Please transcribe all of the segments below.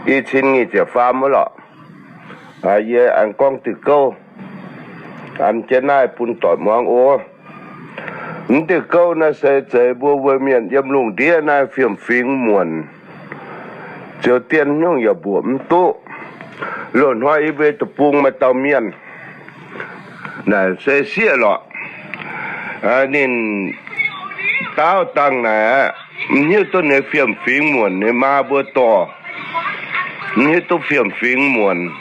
I cin nyic ziepc faam wuov lorqc. Yie aengx gorngv diuh gouv an jienv naaiv bun doic muangx oc. Mv diuh gouv naaiv se zeiz mbuo wuov mienh yiem lungh ndiev naaiv fiem-fingx muonc, ziouc dien nyungc yaac mbuoqc mv duqv. Loz-hnoi yie mbuo deic-bung maaih dauh mienh, naaic se sieqv lorqc. Ninh daauv dangh naaic aqv, mv hiuv duqv ninh fiem-fingx muonc, ninh maa mbuo dorh, mv hiuv duqv fiem-fingx muonc.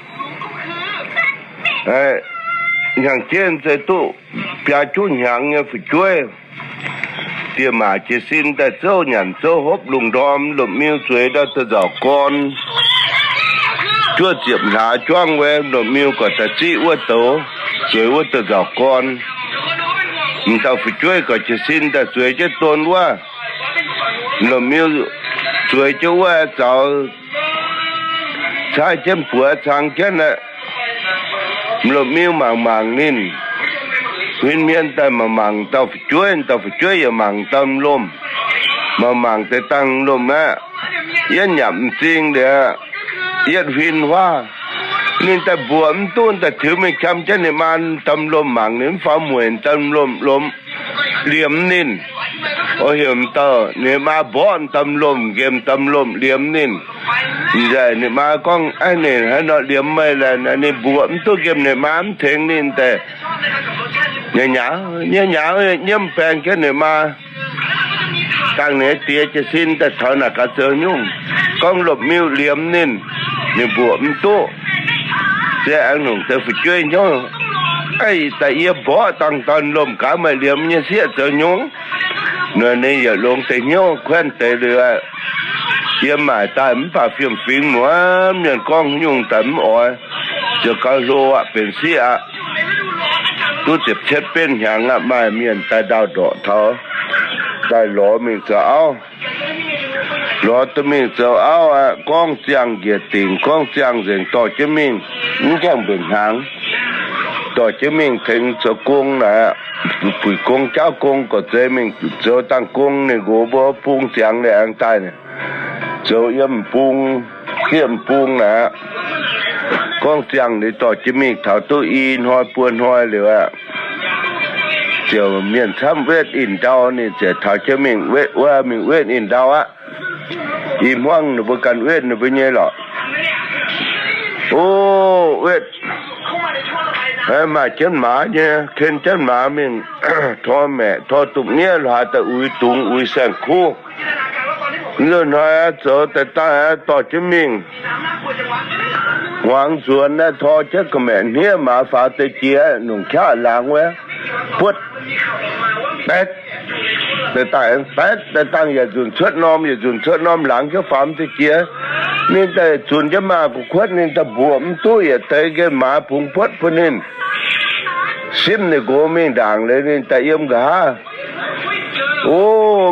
Hnyangx-jeiv se duqv biaa juqv hnyangx nyei fu'jueiv. Diex maac jiez sin daaih zouv nyanc zouv hopv lungh ndorm, lomh miu zueiz ndau da'nzauc gorn, juov ziepc hlaax juangv wuov, lomh miu gorqv daaih ziqv wuov douz, zueiz wuov da'nzauc gorn. M'dauh fu'jueiv gorqv jiez sin daaih zueiz jienv don wuov, lomh miu zueiz jienv wuov zaux, caaiv jienv buoz cang jienv aqv. M'lomh miu mangc mangc ninh, huin hmien daaih mangc mangc dauh fu'jueiv, dauh fu'jueiv yaac mangc dauh m'lomh, mangc mangc deix dangh m'lomh aqv, yietv nyapc m'zing liuz, yietv huin huaav. Ninh daaih mbuoqc mv duqv, daaih tiux mingh qam jienv ninh maa dauh m'lomh mangc ninh mv faaux mueic, dauh m'lomh lomh liemh ninh. O, heuc m'dauh ninh maa mborqv dauh m'lomh, nqemh dauh m'lomh liemh ninh. M'nzaaih ninh maa gorngv, Aav, ninh haaix nor liemh meih laeh? Ninh mbuoqc mv duqv nqemh ninh maa mv tengx ninh daaih, nyaaux nyaaux nyiemv baeng jienv ninh maa. Dangh ninh diex jiez sin daaih taux naaic gaax zoux nyungc, gorngv lomh miu liemh ninh, ninh mbuoqc mv duqv. Se aengx longc deix fu'jueiv hnyouv, Aav, daaih yie mborqv dangh dauh m'lomh gaax, meih liemh nyei sieqv zoux nyungc? Ninh yaac longc deix hnyouv kuenv deix liuz, yiem maaic daaih mv baac fiem-fingx muonc, mienh gorngv nyungc daaih mv oix, ziouc gauh hlo aqv, benx sieqv aqv. Duqv ziepc cietv betv hnyangx aqv, maaih mienh daaih ndaauh ndorqc taux, daaih lorz mingh zoux auv. Lorz duqv mingh zoux auv aqv, gorngv ziangh njiec dingc, gorngv ziangh nzengc dorh jienv mingh, mv gaengh mbenc hnaangx, dorh jienv mingh tengx zoux gong naaic, buic gong jaauv gong gorqv-zeiz mingh zoux dangh gong. Ninh nqox mbuo bung ziangx liuz aengx daaih zoux yiem m'bung, sieqv m'bung naaic aqv. Gorngv ziangh liuz dorh jienv mingh taux duqv i hnoi buo hnoi liuz aqv, ziouc mienh camv wetv in ndau, ninh ziouc taux jienv mingh wetv wuov, mingh wetv in ndau aqv. I hmuangv ninh mbuo ganh wetv ninh mbuo nyei lorqc. O, wetv, maaih jienv maaz nyei, ken jienv maaz mingh tor maeqc tor dupc niev, haaix daaih uix dungz uix saeng-kuv. Nzunc hnoi aqv, zoux daaih daaih aqv, dorh jienv mingh hmuangx nzuonx naaiv, tor jienv ga'maeqc hniev, maaz faaux deix jiex, nongc qaqv laangz wuov, buotv, baetv, daaih dangh baetv, daaih dangh yietc nzunc cuotv norm, yietc nzunc cuotv norm, laangz jienv faaux deix jiex. Ninh daaih zunc jienv maaz gu'kuotv, ninh daaih mbuoqc mv duqv yietc deix, nqemh maaz bungx buotv bun ninh, simv ninh nqox mingh ndaangc liuz, ninh daaih yiem nqa'haav. O,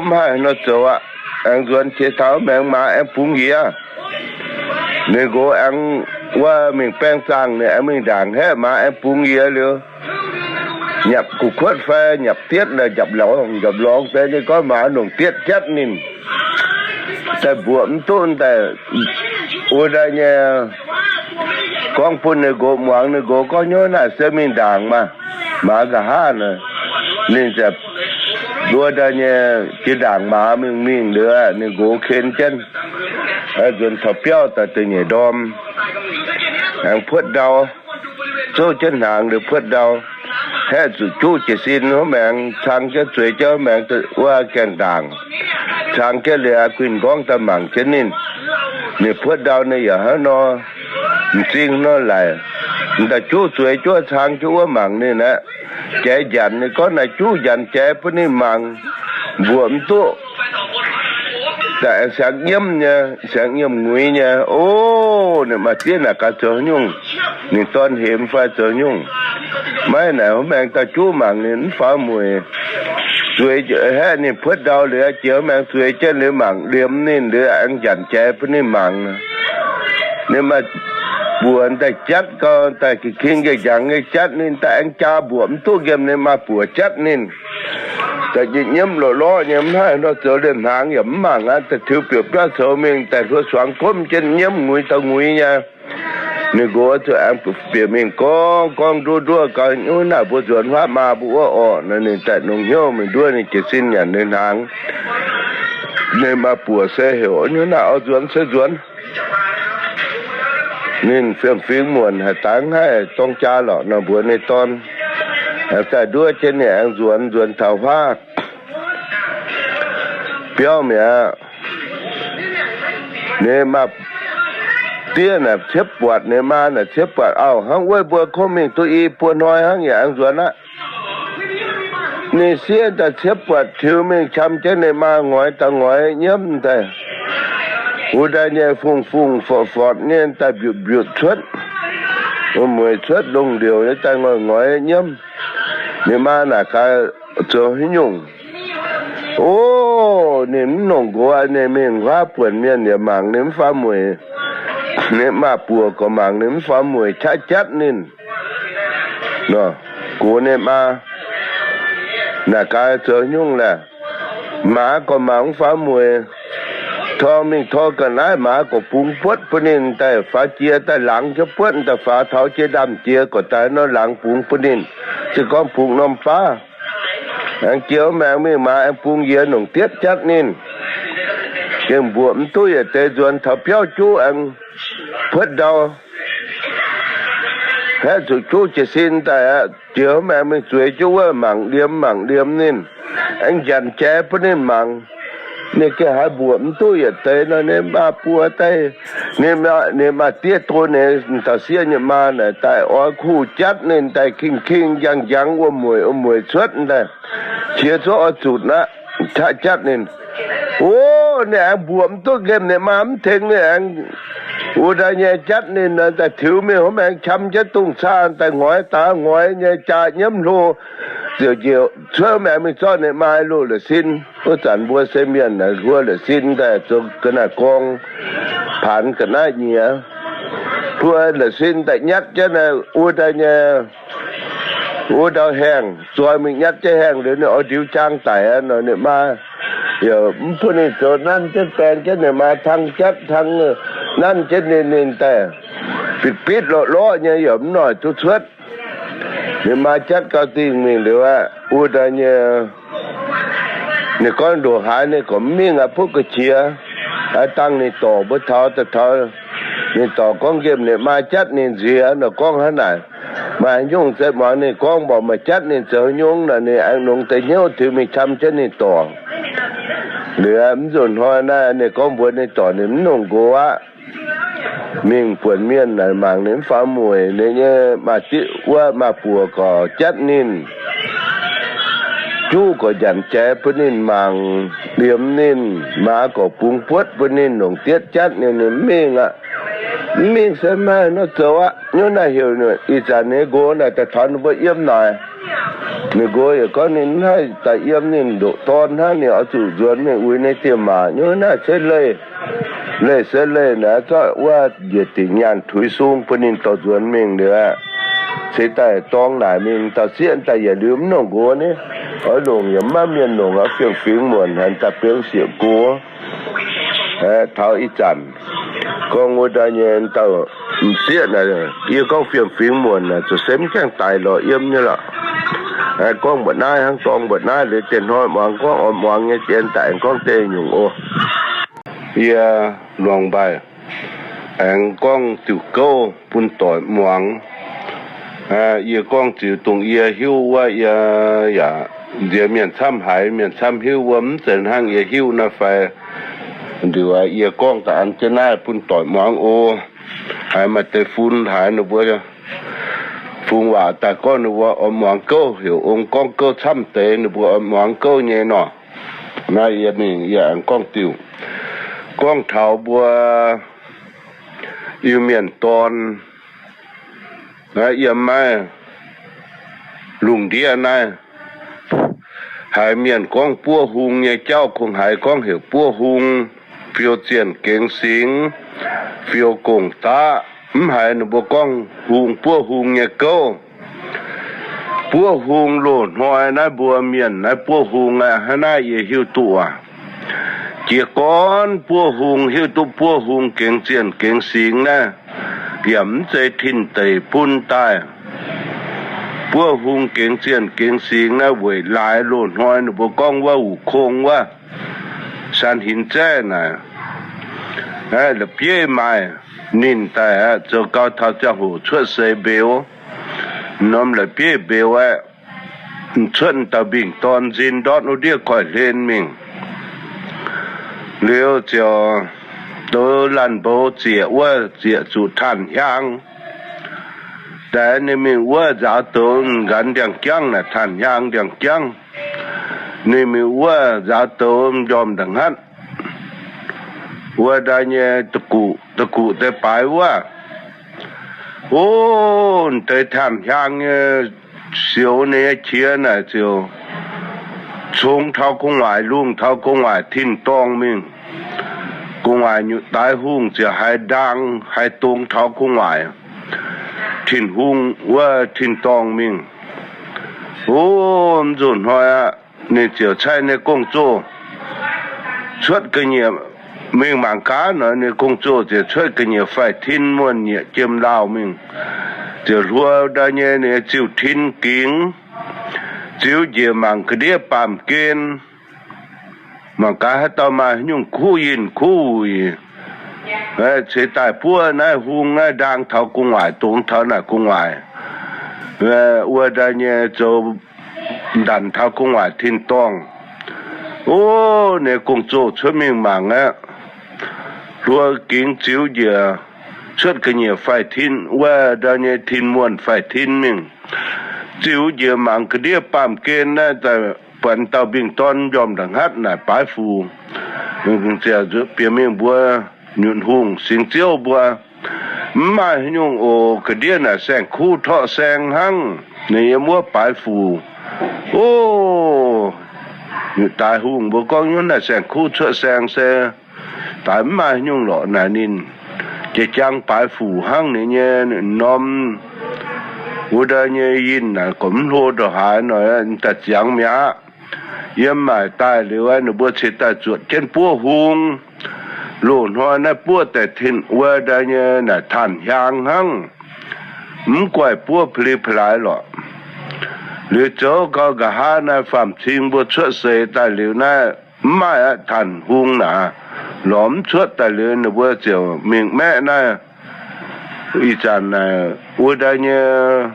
mv haih nor zoux aqv. Aengx nzuonx qiex taux maengx maaz aengx bungx njiec. Ninh nqox aengx wuov mingh baeng zaangh, ninh aengx mingh ndaangc haeqv, maaz aengx bungx njiec liuz, nyapc gu'kuotv fai nyapc dietv, nyapc lorngx, nyapc lorngx deix. Ninh gorngv maaz longc dietv jatv ninh, daaih mbuoqc mv duqv daaih. Wuov daaih nyei gorngv bun ninh nqox muangx, ninh nqox gorngv, Nyouz naaic se mingh ndaangc maah, maaz nqa'haav nor. Ninh ziouc wuov daaih nyei jiex ndaangc maaz mingh, mingh liuz, ninh nqox ken jienv nzuonx taux biauv daaih da'nyeic ndorm, aengx puotv ndau, zouv jienv hnaangx liuz puotv ndau, haeqv zuqc juqv jiez sin wuov maengx, cang jienv zueiz jienv wuov maengx wuov gaengh ndaangc, cang jienv liuz guinh nqorngv daaih mangc jienv ninh. Ninh puotv ndau ninh yaac hnangv nor, m'zing nor laic, m'daaih juqv zueiz juov cang jienv wuov mangc ninh aqv. Jaiz njanc, ninh gorngv naaic juqv njanc jaiz bun ninh mangc, mbuoqc mv duqv. Daaih aengx siangx nyiemv nyei, siangx nyiemv nguiz nyei. O, ninh maaih diev naaic gaax zoux nyungc, ninh dorn hemx fai zoux nyungc. Maiv naaic wuov maengx daaih juqv mangc ninh mv faaux mueic. Zueiz haeqv ninh puotv ndau liuz, jiex wuov maengx zueiz jienv liuz mangc, liemh ninh liuz aengx njanc jaiz bun ninh mangc. Ninh maaih buoz daaih jatv gau, daaih king-king njang-njang nyei jatv ninh, daaih aengx jaa mbuoqc mv duqv nqemh ninh maaih buoz jatv ninh. Daaih nyiemv lorqc lorqc nyei, mv haih nor zoux liemh hnaangx yaac mv mangc aqv. Daaih tiux bieqc biauv zoux mingh daaih hluo suangx gomv jienv nyiemv nguiz dauh nguiz nyei. Ninh nqox zuqc aengx bieqc mingh gorngv gorngv nduov nduov gau, nyungc naaic mbuo nzuonx huaav maa mbuo wuov orqc nor, ninh daaih nongx hnyouv mingh nduov ninh jiez sin nyanc ninh hnaangx. Ninh maa buoc se heuc nyungc naaic oix nzuonx se nzuonx. Ninh fiem-fingx muonc haaix dangx haih dorng jaa lorqc nor mbuox ninh dorn. Aengx daaih nduov jienv ninh aengx nzuonx, nzuonx taux huaav biauv mi'aqv. Ninh maa diev naaic ciepv buatc, ninh maa naaic ciepv buatc, Auv, hnangv wuov mbuo kungx mingh duqv i buo hnoi hnangv yaac aengx nzuonx aqv. Ninh sieqv daaih ciepv buatc tiux mingh qam jienv ninh maa ngoix daaih ngoix nyiemv daaih. Wuov daaih nyei fungx-fungx fortv-fortv nyei daaih mbiutc-mbiutc cuotv, mueic-mueic cuotv lungh ndiev nyei daaih ngoix ngoix nyiemv. Ninh maa naaic gaax zoux haaix nyungc. O, ninh mv nongc nqox, ninh mingh huaav buonc mienh yaac mangc ninh mv faaux mueic. Ninh maa buoc gorx mangc ninh mv faaux mueic qaqv jatv ninh. Nor, gox ninh maa naaic gaax zoux haaix nyungc laeh. Maaz gorx mangc mv faaux mueic, tor mingh tor ga'naaiv maaz gorx bungx buotv bun ninh daaih faaux jiex daaih laangz jienv buotv daaih faaux taux jiex ndaamv-jiex gorx daaih nor laangz bungx bun ninh. Se gorngv bungx norm baav, aengx jiex maengx mingh maaz aengx bungx yiez nongc dietv jatv ninh. Gengh mbuoqc mv duqv yietc deix nzuonx taux biauv juv aengx puotv ndau. Haeqv zuqc juv jiez sin daaih aqv, jiex maengx mingh zueiz jienv wuov mangc liemh mangc liemh ninh, aengx njanc jaaix bun ninh mangc. Ninh gengh haiz mbuoqc mv duqv yietc deix nor, ninh maa buo daaih, ninh, ninh maa diev do ninh taux sieqv nyei maa naaic daaih oix kuh jatv ninh daaih king-king njang-njang wuom-mueic wuom-mueic cuotv daaih, qiex zuqv oix zutc aqv, qaqv jatv ninh. O, ninh aengx mbuoqc mv duqv nqemh ninh maa mv tengx ninh aengx wuov daaih nyei jatv ninh daaih tiux mingh hov maengx qam jienv dungz caah daaih ngoix daaih ngoix nyei jaa nyiemv hlo, ziouc njiec cuotv maengx mingh zorqv ninh maa loz-la'sin. Wuov zanc mbuo se mienh hluo la'sin daaih zoux ga'naaiv gorngv paanx ga'naaiv nyiex, hluo la'sin daaih nyatv jienv wuov daaih nyei wuov ndau haengh, zoi mingh nyatv jienv haengh liuz ninh oix ndiux jaang daic nor ninh maa yaac mv bun ninh zoux, nanv jienv baeng jienv ninh maa, tang jatv tang, nanv jienv ninh, ninh daaih bitv-bitv lorqc-lorqc nyei yaac mv noic duqv cuotv. Ninh maa jatv gau dingh mingh liuz aqv, wuov daaih nyei ninh gorngv ndoqc haaix ninh gorngv mv mingh aqv, butv ga'qiex aqv, dangh ninh dorc mbuo taux daaih taux. Ninh dorc gorngv nqemh ninh maa jatv ninh nziex nor gorngv hnangv naaic. Maaih haaix nyungc se muangx ninh gorngv mborqc maaih jatv ninh zoux haaix nyungc nor, ninh aengx longx deix hnyouv tiux mingh qam jienv ninh dorc. Liuz mv nzunc hnoi naaiv ninh gorngv mbuox ninh dorc ninh mv nongc nqox aqv. Mingh buonc mienh naaic mangc ninh mv faaux mueic, ninh nyei maa-ziqv wuov maa-buoc gorx jatv ninh, juv gorx njanc jaaix bun ninh mangc, liemh ninh, maaz gorx bungx buotv bun ninh longc dietv jatv ninh, ninh mv mingh aqv. Mv mingh se maiv maaih nor zoux aqv. Nyungc naaiv heuc ih zanc ninh nqox naaic daaih taux ninh mbuo yiem naaic. Ninh nqox yaac gorngv ninh mv haih daaih yiem ninh ndoqc dorn hnangv, ninh oix zuqc nzuonx mingh uix ninh dieh maac. Nyungc naaiv se leih, leih se leih naaic zorqv wuov njiec dingc nyaanh tuix sung bun ninh dorh nzuonx mingh liuz aqv. Se daaih dorng naaic mingh dauh sieqv daaih yietc liuz mv nongc nqox ni, oix longc yaac maiv mienh longc, oix fiem-fingx muonc haic daaih bengx sieqv gox. Taux ih zanc gorngv wuov daaih nyei dauh m'sieqv naaic, yie gorngv fiem-fingx muonc naaic zuqc se mv gaengh daic lorz yiem nyei lorqc. Gorngv mbuoqc naaiv hnangv, dorng mbuoqc naaiv liuz, diex hnoi muangx gorngv oix muangx nyei dien daaih aengx gorngv deix nyungc oc. Yie Luangc Mbaaih aengx gorngv diuh gouv bun doic muangx. Yie gorngv ziux dongh yie hiuv wuov, yie yaac nziex mienh camv haiz, mienh camv hiuv wuov, mv zeiz hnangv yie hiuv naaiv fai. Liuz yie gorngv daaih an jienv naaiv bun doic muangx oc. Haiz maaih deix fun haiz ninh mbuo fungx waac daaih gorngv ninh mbuo oix muangx gouv, heuc ong gorngv gouv camv deix, ninh mbuo oix muangx gouv nyei nor. Naaiv yie mingh yie aengx gorngv diuh, gorngv taux mbuo Iu-Mienh dorn naaiv yiem maiv lungh ndiev naaiv, haiz mienh gorngv buov hung nyei jauv kungx haiz gorngv heuc buov hung, fiou zienh gengx singx, fiou gong-daqv, mv haiz ninh mbuo gorngv hung, buov hung nyei gouv. Buov hung loz-hnoi naaiv mbuo mienh naaiv buov hung aeqv, hnangv naaiv yie hiuv duqv aac. Jiez gorn buov hung, hiuv duqv buov hung gengx zienh gengx singx naaiv, yaac mv zeiz tin-deic bun daaih. Buov hung gengx zienh gengx singx naaiv weic laaix loz-hnoi ninh mbuo gorngv wuov wuc kong wuov, san hinc zaeqv naaic, la'bieiv maaih ninh daaih aqv, zoux gau taux ziangh hoc cuotv seix mbeux, norm la'bieiv mbeux aeqv, cuotv dauh mbingh dorn nzin ndortv wuov ndiev koiv-hlen mingh. Liuz ziouc douz laanh mboux zieqc wuov, zieqc zuqc taanh hiaang. Daaih ninh mingh wuov nzaaux douz nqanx ndiangx-jangv naaic, taanh hiaang ndiangx-jangv. Ninh mingh wuov nzaaux douz njormh nda'hngatv wuov ndaaih nyei da'guc, da'guc deix baaix wuov. O, deix taanh hiaang nyei sioux nyei qiex naaic ziouc congx taux gu'nguaaic, lungh taux gu'nguaaic tin-dorngh mingh. Gu'nguaaic nyutc daaix hungh ziouc haiz ndaang haiz dongz taux gu'nguaaic, Tin-Hungh wuov tin-dorngh mingh. O, mv nzunc hnoi aqv, ninh ziouc caih nyei gong-zoh cuotv ga'nyiec mingh mangc gaax nor, nyei gong-zoh ziouc cuotv ga'nyiec faix-tin muonh nyieqc jiem lauh mingh, ziouc hluo ndaaih nyei ninh ziuh tin gingx, ziux njiec mangc ga'ndiev baamh gen, mangc gaax haaix dauh maaih nyungc kuv yinh kuv wuic, ceix daaih buov naaiv hung naaiv ndaang taux gu'nguaaic, dongz taux naaic gu'nguaaic, wuov ndaaih nyei zoux ndanc taux gu'nguaaic tin-dorngh. O, nyei gong-zoh cuotv mingh mangc aqv, hluo gingx ziux njiec cuotv ga'nyiec faix-tin wuov ndaaih nyei tin muonh faix-tin mingh, ziux njiec mangc ga'ndiev baamh gen naaiv daaih buatc dauh mbingh dorn njormh nda'hngatv naaic baaix fuc. Ziouc bieqc mingh mbuox nyutc hungh singx ziouv mbuo, Mv maaih haaix nyungc oc. Ga'ndiev naaic saeng-kuv torqv saeng hnangv, ninh yiem wuov baaix fuc. O, nyutc daaix hungh mbuo gorngv, Nyungc naaic saeng-kuv cuotv saeng se daaih mv maaih haaix nyungc lorqc. Naaic ninh jiex jang baaix fuc hnangv, ninh nyei norm wuov ndaaih nyei yinh naaic gorqv mv hlo ndongc haaix nor, daaih ziangx mi'aqv. Yiem maaic daaih liuz, ninh mbuo ceix daaih zuotc jienv buov hung. Loz-hnoi naaiv buov daaih tin wuov ndaaih nyei naaic taanh hiaang hnangv, mv guaih buov pa'li pa'laaix lorqc. Liuz zoux gau nqa'haav naaiv faam-cing mbuo cuotv seix daaih liuz naaiv, mv maaih aqv, taanh hung naaic lorz mv cuotv daaih liuz, ninh mbuo ziouc mingh maeqv naaiv. Ih zanc naaic wuov ndaaih nyei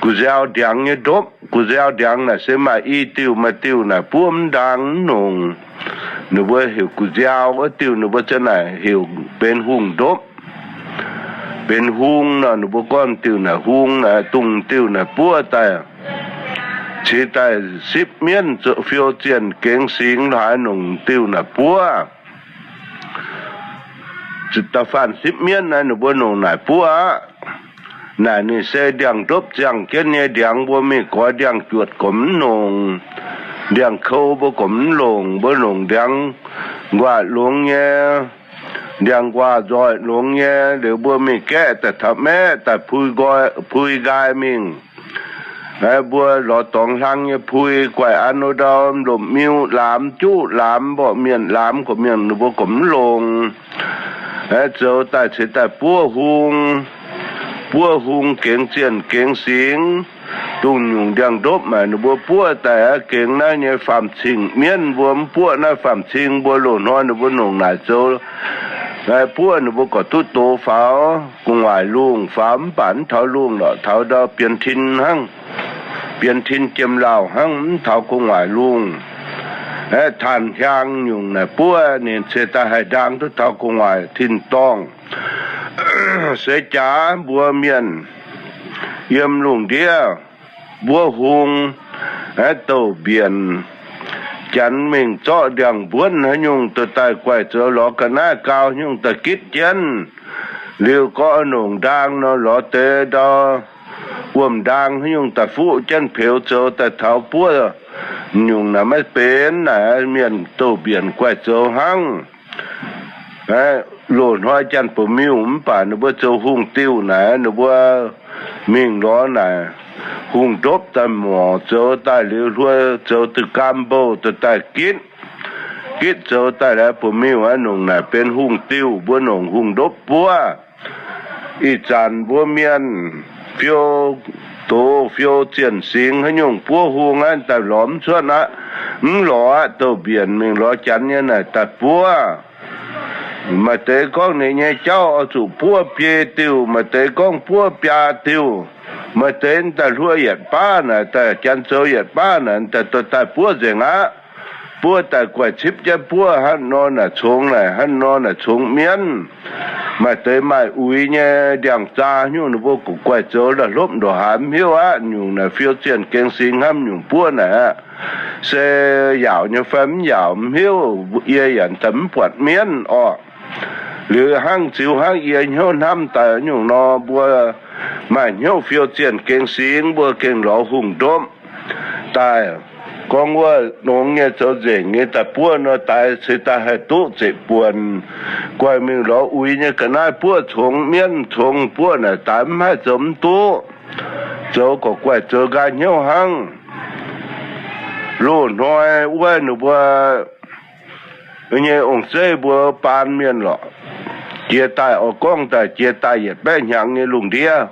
gu'nziaau ndiangx nyei ndopv. Gu'nziaau ndiangx naaic se maaih i diuh, maaih diuh naaic buov mv ndaang mv nongc. Ninh mbuo heuc gu'nziaau wuov diuh, ninh mbuo ziang naaic heuc benx hungh ndopv. Benx hung nor, ninh mbuo gorngv diuh naaic hung naaic, dongh diuh naaic buov daaih, ceix daaih sipv mienv, fiou zienh gengx singx haaix nongc diuh naaic buov. Da'faanh sipv mienv naaic, ninh mbuo nongc naaic buov aqv. Naaic ninh se ndiangx-ndopv ziangh jienv nyei ndiangx, mbuo mingh goix ndiangx-juotc gorqv mv nongc, ndiangx-kou mbuo gorqv mv longc, mbuo nongc ndiangx-nquaah longx nyei, ndiangx-nquaah nzoih longx nyei. Liuz mbuo mingh gaeqv daaih taux maeqv daaih pui nqoi, pui nqaai mingh. Mbuo lorz dorngx hlang nyei pui, guaih an wuov ndau, lomc-miuv laamx, juqv laamx, mborqv mienh laamx, gorqv mienh ninh mbuo gorqv mv longc. Zoux daaih ceix daaih buov hung, buov hung gengx zienh gengx singx, dongh nyungc ndiangx-ndopv maaic ninh mbuo buov daaih aqv. Gengx naaiv nyei faam-cing mienv mbuo mv buov naaiv faam-cing mbuo loz-hnoi ninh mbuo nongc naaic zoux buov ninh mbuo gorqv duqv doz faaux, gu'nguaaic lungh faaux, mv baac mv taux lungh lorqc, taux ndau bien tin hnangv. Bien tin jiem lauh hnangv, mv taux gu'nguaaic lungh. Aeqv, taanh hiaang nyungc naaic buov ninh ceix daaih haih ndaang duqv taux gu'nguaaic tin-dorngh. Seix jaax mbuo mienh yiem lungh ndiev buov hung, aeqv, douh mbienc, janx mingh zorqv ndiangx-mbuonv haaix nyungc daaih guaih zoux lorz ga'naaiv gau nyungc daaih gitv jienv. Liuz gorngv nongc ndaang nor, lorz deix ndau wuom-ndaang haaix nyungc daaih fuqv jienv peux zoux daaih taux buov nyungc naaic maiv benx naaic, mienh douh mbienc guaih zoux hnangv. Loz-hnoi janx-buoz-miuh mv baac ninh mbuo zoux hungh diuh naaic, ninh mbuo mingh lorz naaic hungh ndopv daaih morc zoux daaih liuz hluo zoux duqv gaam mbouh daaih gitv, gitv zoux daaih laaix buo miuh aqv. Nongc naaic benx hungh diuh, mbuo nongc hungh ndopv buov. Ih zanc mbuo mienh fiou doz fiou zienh singx haaix nyungc buov hung aqv daaih lorz mv cuotv aqv. Mv lorz aqv, douh mbienc mingh lorz janx nyei naaic daaih buov. Maaih deix gorngv ninh nyei jauv oix zuqc buov biei diuh, maaih deix gorngv buov biaa diuh, maaih deix daaih hluo yietc baav naaic, daaih janx zoux yietc baav naaic, daaih, daaih buov nzengc aqv. Buov daaih guaih cipv jienv buov, hnangv nor naaic congx naaic, hnangv nor naaic congx mienv. Maaih deix maaih uix nyei ndiangx-zaa nyungc, ninh mbuo guv guaih zoux la'hlopv ndongc haaix mv hiuv aqv. Nyungc naaic fiou zienh gengx singx hnamv nyungc buov naaic aqv. Se yaauc nyei fai mv yaauc mv hiuv, yie yaac daaih mv buatc mienv orqc. Liuz hnangv ziux hnangv yie hnyouv hnamv daaih nyungc nor, mbuo maaih hnyouv fiou zienh gengx singx, mbuo gengh lorz hungh ndopv daaih. Gorngv wuov nongx nyei zoux nzengc nyei daaih buov nor, daix ceix daaih haih duqv zeqc buonc. Guaih mingh lorz uix nyei ga'naaiv buov congx mienv, congx buov naaic daix mv haih zoux mv duqv. Zoux gorqv guaih zoux nqaai hnyouv hnangv. Loz-hnoi wuov ninh mbuo nyei ong-zeiv mbuo baan mienh lorqc, jiex daaih oix gorngv daaih jiex daaih yietc baeqv hnyangx nyei lungh ndiev,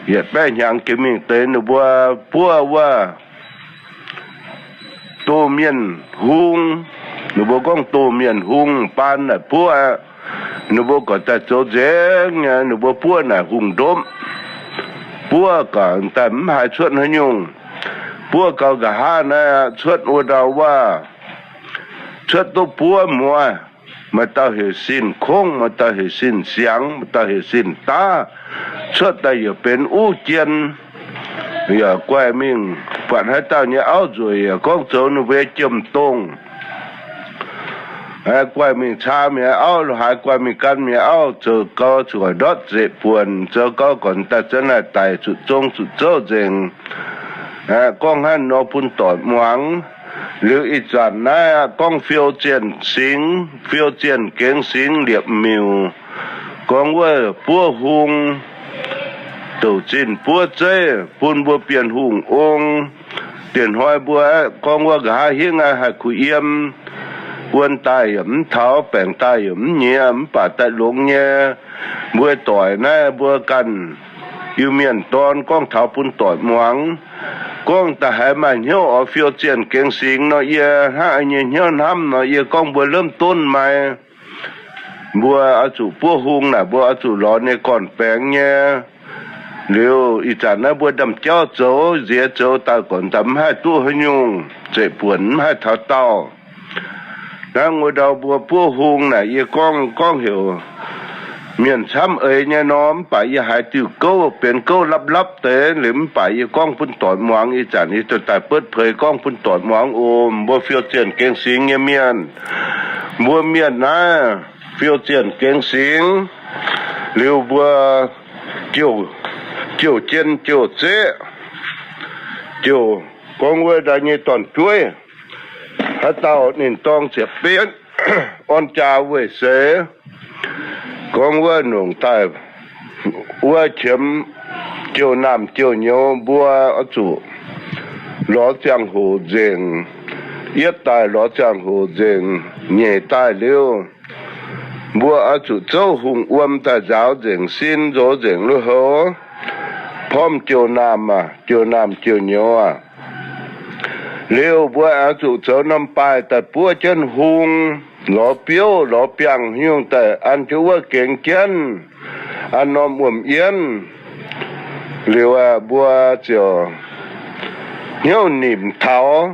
yietc baeqv hnyangx jiex mingh deix ninh mbuo buov wuov doh mienh hung. Ninh mbuo gorngv doh mienh hung baan naaic buov aqv. Ninh mbuo gorqv daaih zoux nzengc nyei, ninh mbuo buov naaic hungh ndopv. Buov gaax daaih mv haiz cuotv haaix nyungc. Buov gau nqa'haav naaiv cuotv wuov ndau wuov, cuotv duqv buov muoz. Maaih dauh heuc Sin Kongv, maaih dauh heuc Sin Siangx, maaih dauh heuc Sin Daav. Cuotv daaih yaac benx uv jien, yaac guaih mingh buatc haaix dauh nyei auv nzueic yaac gorngv zoux ninh mbuo jiem-dongh. Guaih mingh caa mienh auv, lo haaix guaih mingh gan mienh auv, zoux gau zuqc ndortv zeqc buonc, zoux gau gorqv daaih za'naaiv daic zuqc zong zuqc zouv nzengc. Gorngv hnangv nor bun doic muangx. Liuz ih zanc naaiv aqv, gorngv fiou zienh singx, fiou zienh gengx singx liepc miuc, gorngv wuov buov hung, douc zinh buov zeiv bun mbuo Bienh Hungh ong. Diex hnoi mbuo gorngv wuov nqa'haav hingv aqv haih kuh yiem, wuon daaih yaac mv taux, baengc daaih yaac mv nyiex, mv baac daaih longx nyei. Mbuo doic naaiv mbuo ganh Iu-Mienh dorn gorngv taux bun doic muangx. Gorngv da'haiz maaih hnyouv oix fiou zienh gengx singx nor, yie hnangv nyei hnyouv hnamv nor, yie gorngv mbuo เริ่มต้น maaih, mbuo oix zuqc buov hung naaic, mbuo oix zuqc lorz nyei gorn-baengx nyei. Liuz ih zanc naaiv mbuo ndaamv-jauv zoux nziex zoux daaih gorqv daaih mv haih duqv haaix nyungc, zeqc buonc mv haih taux daauh. Hnangv wuov ndau mbuo buov hung naaic, yie gorngv gorngv heuc mienh camv eix nyei nor, mv baac yie haiz diuh gouv benx gouv lapv-lapv deix liuz, mv baac yie gorngv bun doic muangx. Ih zanc yie daaih เปิดเผย gorngv bun doic muangx oc. Mbuo fiou zienh gengx singx nyei mienh, mbuo mienh naaiv fiou zienh gengx singx, liuz mbuo jouh jien jouh zeqv, jouh gorngv wuov ndaai nyei dorn-jueiv, haaix dauh ninh dorng ziepc betv, orn jaa weih seix, gorngv wuov nongc daaih wuov qiemx jouh naamh jouh nyouz, mbuo oix zuqc lorz ziangh hoc nzengc, yietv daaih lorz ziangh hoc nzengc, nyeic daaih liuz, mbuo oix zuqc zouv hungh wuom daaih nzaaux nzengc sin, nzox nzengc lui-houx, porv jouh naamh aac, jouh naamh jouh nyouz aac. Liuz mbuo oix zuqc zoux norm baaih daaih buov jienv hung, lorz biouv lorz biangh nyungc daaih an jienv wuov gengx jienv, an norm wuom-yienv. Liuz mbuo ziouc hnyouv nimc taux,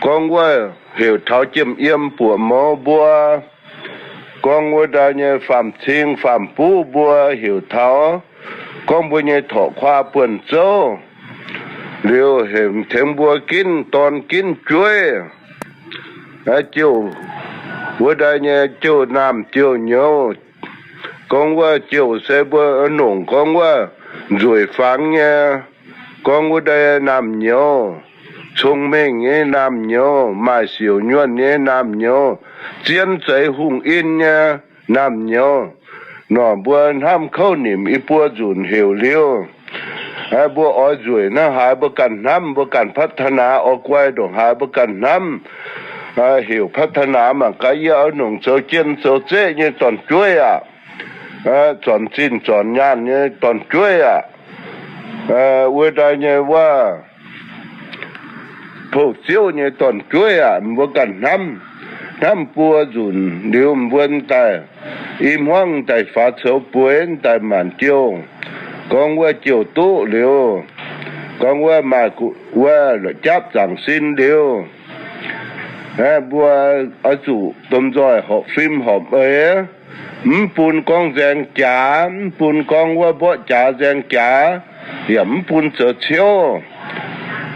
gorngv wuov heuc taux jiem yiem buoqc mouz mbuo, gorngv wuov ndaai nyei faam-cing faam-buv mbuo heuc taux, gorngv mbuo nyei torqv kuaa buonv-zouv. Liuz heuc tengx mbuo ginv dorn ginv jueiv, jouh wuov ndaai nyei jouh naamh jouh nyouz. Gorngv wuov jouh se mbuo nongc gorngv wuov nzueic fangx nyei, gorngv wuov ndaai naamh nyouz, cong-mengh nyei naamh nyouz, maaih siouc nyuonh nyei naamh nyouz, zien zeix hungh in nyei naamh nyouz. Nor mbuo hnamv kouv nimc i buo nzunc heuc liuz, mbuo oix nzueic hnangv haaix mbuo ganh hnamv, mbuo ganh พัฒนา oix guai ndongc haaix mbuo ganh hnamv. Heuc พัฒนา mangc gaax, yie oix nongc zoux jien zoux zeqv nyei dorn-jueiv aqv, zornc zinh zornc nyaanh nyei dorn-jueiv aqv, wuov daaih nyei wuov pou-ziouv nyei dorn-jueiv aqv. Mbuo ganh hnamv, hnamv buo nzunc liuz, mbuo daaih i hmuangv daaih faaux coux bueix daaih maanc jouh, gorngv wuov jouh duqv liuz, gorngv wuov maaih wuov la'japv zaangc sin liuz, mbuo oix zuqc domh nzoih horpc fim horpc eix, mv bun gorngv nzaeng jaax, mv bun gorngv wuov mborqv jaax nzaeng jaax, yaac mv bun zoux ciouv.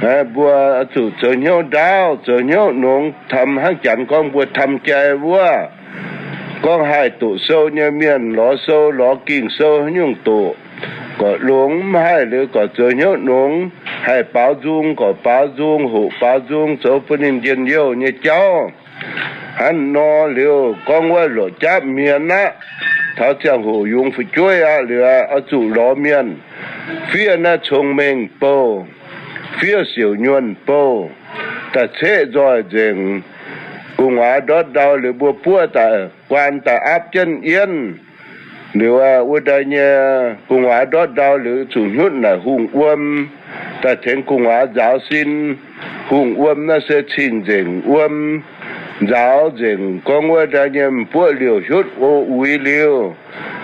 Mbuo zuqc zoux hnyouv ndaauv, zoux hnyouv nongx, ทำ hnangv Janx gorngv mbuo ทำใจ wuov. Gorngv haih doqc sou nyei mienh lorz sou, lorz Ging-Sou haaix nyungc doqc, gorqv longx, mv haih liuz gorqv zoux hnyouv nongx. Haih baaux nzung gorqv baaux nzung, hoqc baaux nzung, zoux bun ninh njien-youh nyei jauv. Hnangv nor liuz, gorngv wuov loqc japv mienh aqv, taux ziangh hoc yungz fu'jueiv aqv liuz, oix zuqc lorz mienh fiev naaiv cong-mengh bouh, fiev siouc nyuonh bouh, daaih ceqv nzoih nzengc. Gu'nguaaz ndortv ndau liuz, mbuo buov daaih guaan daaih aapv jienv yienv. Liuz wuov daaih nyei gu'nguaaz ndortv ndau liuz, zuqc hnyutv naaic hungh wuom, daaih tengx gu'nguaaz nzaaux sin. Hungh wuom naaiv se cing-nzengc wuom, nzaaux nzengc. Gorngv wuov daaih nyei m'buoqv liouh hiuv o uix liuz,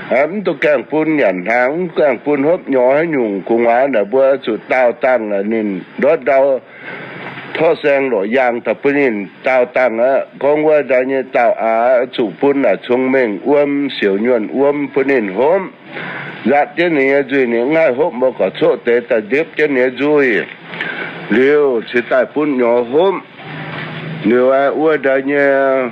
mv dungx gaengh bun nyanc hnaangx, mv gaengh bun hopv nyorx haaix nyungc. Gu'nguaaz naaic mbuo zuqc daauh dangh naaic ninh ndortv ndau torqv saeng lorqc yaangh daaih bun ninh daauh dangh aqv. Gorngv wuov daaih nyei daauh aax zuqc bun naaic cong-mengh wuom, siouc nyuonh wuom bun ninh hopv. Nzatv jienv ninh nyei nzuih, ninh mv haih hopv, mbuo gorqv coqv deix daaih ndiepv jienv ninh nyei nzuih. Liuz cingx daaih bun nyorx hopv. Liuz wuov daaih nyei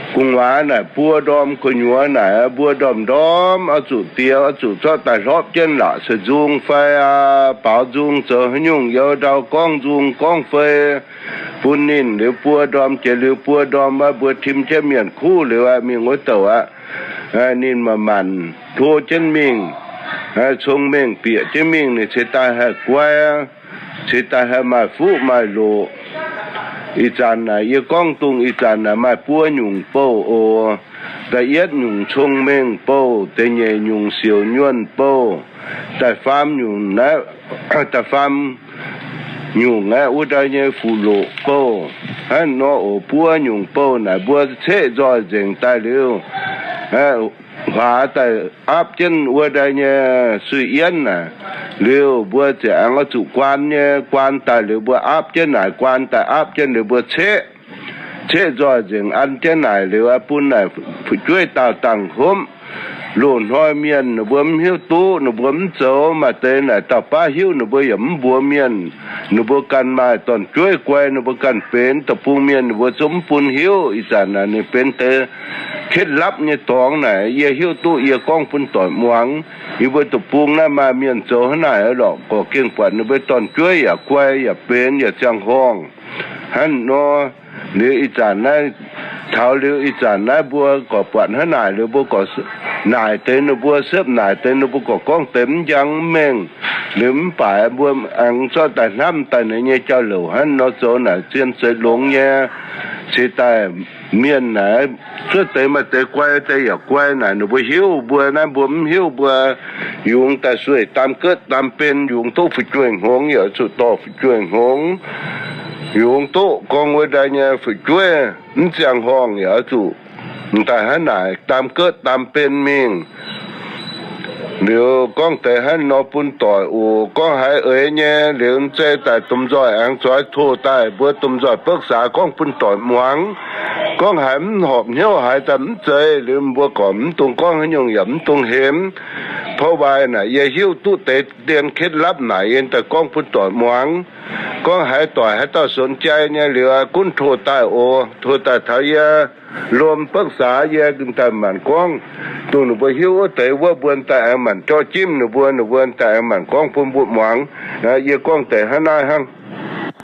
gu'nguaaz naaic buo ndorm gu'nyuoz naaic, mbuo ndorm-ndorm oix zuqc diex, oix zuqc zorqv daaih hlorpv jienv laqc se nzung fai aqv, baaux nzung zoux haaix nyungc, youz ndau gorngv nzung gorngv fei bun ninh. Liuz buo ndorm jiex liuz buo ndorm aqv, mbuo tim jienv mienh kuv liuz aqv, mingh wuov douc aqv, ninh manc-manc hlo jienv mingh, cong-mengh bieqc jienv mingh, ninh cingx daaih haih guai, cingx daaih haih maaih fuqv maaih loqc. Ih zanc naaic yie gorngv dongh ih zanc naaic maaih buo nyungc bouh oc. Da'yietv nyungc cong-mengh bouh, da'nyeic nyungc siouc nyuonh bouh, da'faam nyungc naaiv, da'faam nyungc aeqv, wuov daaih nyei fuqv loqc bouh. Hnangv nor oc, buo nyungc bouh naaic mbuo ceqv nzoih nzengc daaih liuz, huaax daaih aapv jienv wuov daaih nyei suiv-yienv naaic. Liuz mbuo ziouc aengx oix zuqc guaan nyei, guaan daaih liuz mbuo aapv jienv naaic, guaan daaih aapv jienv liuz mbuo ceqv, ceqv nzoih nzengc an jienv naaic liuz, bun naaic fu'jueiv daauh dangh hopv. Loz-hnoi mienh ninh mbuo mv hiuv duqv, ninh mbuo mv zoux. Maaih deix naaic dauh baav hiuv, ninh mbuo yaac mv mbuox mienh. Ninh mbuo ganh maaih dorn-jueiv guai, ninh mbuo ganh benx. Deic-bung mienh ninh mbuo zungv mv bun hiuv. Ih zanc naaic ninh benx deix เคล็ดลับ nyei dorngx naaic, yie hiuv duqv yie gorngv bun doic muangx. Yie mbuo deic-bung naaiv maaih mienh zoux hnangv naaic lorqc, gorqv gengh buatc ninh mbuo dorn-jueiv yaac guai yaac benx yaac ziangh horngh. Hnangv nor, liuz ih zanc naaiv, taux liuz ih zanc naaiv mbuo gorqv buatc hnangv naaic liuz mbuo gorqv naaic deix ninh mbuo, sepv naaic deix ninh mbuo gorqv gorngv deix mv njang mv mengh. Liuz mv baac mbuo aengx zorqv daaih hnamv daaih ninh nyei jauv-louc hnangv nor zoux naaic zien zeix longx nyei. Cingx daaih mienh naaic, cuotv deix maaih deix guai, deix yaac guai naaic ninh mbuo hiuv mbuo naaiv, mbuo mv hiuv mbuo. Yungz daaih sueih daam gotv daam ben, yungz duqv fu'jueiv hngongx yaac zuqc dorh fu'jueiv hngongx. Yungz duqv gorngv wuov daaih nyei fu'jueiv mv ziangh horngh yaac zuqc daaih hnangv naaic daam gotv daam ben mingh. Liuz gorngv deix hnangv nor bun doic oc. Gorngv haiz eix nyei liuz mv zeiz daaih domh nzoih aengx zuqc tov daaih mbuo domh nzoih ปรึกษา gorngv bun doic muangx. Gorngv haiz mv horpc hnyouv haiz daaih mv zeiz liuz mbuo gorqv mv dungx gorngv haaix nyungc yaac mv dungx hemx. เพราะว่า naaic yie hiuv duqv deix dien เคล็ดลับ naaic yie daaih gorngv bun doic muangx. Gorngv haiz doic haaix dauh สนใจ nyei liuz gunv tov daaih oc. Tov daaih taux yie lomh ปรึกษา yie daaih maanc gorngv dongh ninh mbuo hiuv wuov deix wuov mbuo daaih aengx maanc jorqv jimv ninh mbuo, ninh mbuo daaih aengx maanc gorngv bun mbuo muangx. Yie gorngv deix hnangv naaiv hnangv.